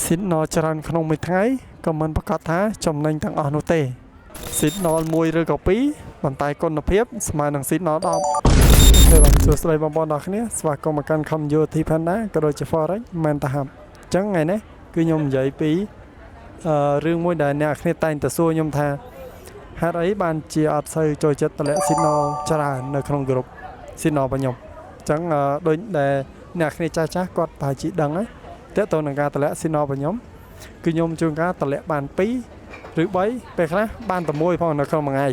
Signal ច្រើនក្នុងមួយថ្ងៃក៏មិនប្រាកដថាចំណេញទាំងអស់នោះទេ Signal 1ឬក៏2ប៉ុន្តែគុណភាពស្មើនឹង Signal 10ទេបាទសួស្តីបងប្អូនទាំងអស់គ្នាស្វាគមន៍មកកាន់ Community Panda ក៏ដូចជា Forex Mentor Hub អញ្ចឹងថ្ងៃនេះគឺខ្ញុំនិយាយពីរឿងមួយដែលអ្នកគ្នាតែងតែសួរខ្ញុំថាហេតុអីបានជាអត់សូវចូលចិត្តតម្លាក់ signal ច្រើននៅក្នុង group signal របស់ខ្ញុំអញ្ចឹងដូចដែលអ្នកគ្នាចាស់ចាស់គាត់ប្រហែលជាដឹងហើយតើតើនឹងការតម្លាក់ signal របស់ខ្ញុំគឺខ្ញុំជួនកាលតម្លាក់បាន2ឬ3ពេលខ្លះបានតែមួយផងនៅក្នុងមួយថ្ងៃ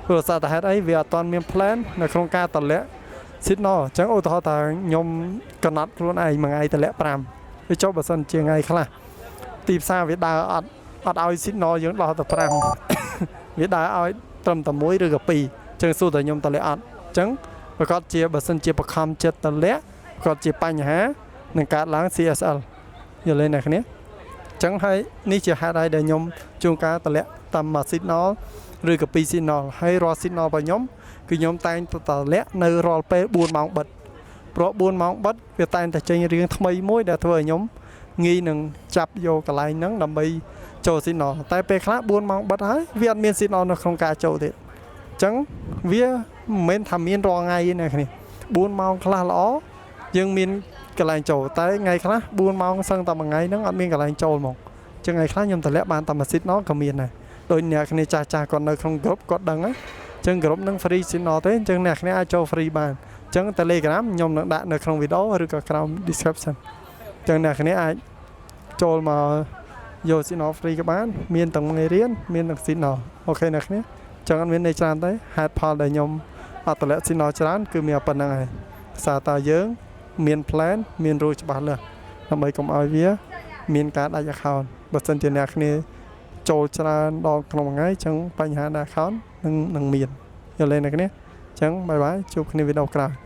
ព្រោះសារតែហេតុអីវាអត់ទាន់មាន plan នៅក្នុងការតម្លាក់ signal អញ្ចឹងឧទាហរណ៍ថាខ្ញុំកំណត់ខ្លួនឯងមួយថ្ងៃតម្លាក់5វាចុះបើសិនជាថ្ងៃខ្លះទីផ្សារវាដើរអត់អត់ឲ្យ signal យើងដោះទៅ5 វាដើរឲ្យត្រឹមតែ1ឬក៏2អញ្ចឹងសួរតែខ្ញុំតម្លាក់អត់អញ្ចឹងប្រកាសជាបើសិនជាបខំចិត្តតម្លាក់ប្រកាសជាបញ្ហានឹងកើតឡើង CSL យល់ទេអ្នកគ្នាអញ្ចឹងហើយនេះជាហេតុហើយដែលខ្ញុំជួនកាលតម្លាក់តាមមួយ signal ឬក៏2 signal ហើយរាល់ signal របស់ខ្ញុំគឺខ្ញុំតែងតែតម្លាក់នៅរាល់ពេល4ម៉ោងបិទព្រោះ4ម៉ោងបិទវាតែងតែចេញរឿងថ្មីមួយដែលធ្វើឲ្យខ្ញុំងាយនឹងចាប់យកកន្លែងហ្នឹងដើម្បីចូល signal តែពេលខ្លះ4ម៉ោងបិទហើយវាអត់មាន signal នៅក្នុងការចូលទៀតអញ្ចឹងវាមិនមែនថាមានរាល់ថ្ងៃទេអ្នកគ្នា4ម៉ោងខ្លះល្អយើងមានកន្លែងចូលតែថ្ងៃខ្លះ4ម៉ោងសឹងតែមួយថ្ងៃហ្នឹងអត់មានកន្លែងចូលហ្មងអញ្ចឹងថ្ងៃខ្លះខ្ញុំតម្លាក់បានតែមួយ signal ក៏មានដែរដូចអ្នកគ្នាចាស់ចាស់គាត់នៅក្នុង group គាត់ដឹងហើយអញ្ចឹង group ហ្នឹង free signal ទេអញ្ចឹងអ្នកគ្នាអាចចូល free បានអញ្ចឹង Telegram ខ្ញុំនឹងដាក់នៅក្នុងវីដេអូឬក៏ក្រោម description អញ្ចឹងអ្នកគ្នាអាចចូលមកយក signal free ក៏បាន មានទាំងមេរៀនមានទាំង signal OK អ្នកគ្នាអញ្ចឹងអត់មានន័យច្រើនទេហេតុផលដែលខ្ញុំអត់តម្លាក់ signal ច្រើនគឺមានប៉ុណ្្នឹងហើយសារតើយើងមាន plan មាន rule ច្បាស់លាស់ដើម្បីកុំឲ្យវា មានការដាច់ account បើសិនជាអ្នកគ្នាចូលច្រើនដងក្នុងមួយថ្ងៃអញ្ចឹងបញ្ហាដាក់ account នឹងមានយល់ទេអ្នកគ្នាអញ្ចឹង bye bye ជួបគ្នាវីដេអូក្រោយ។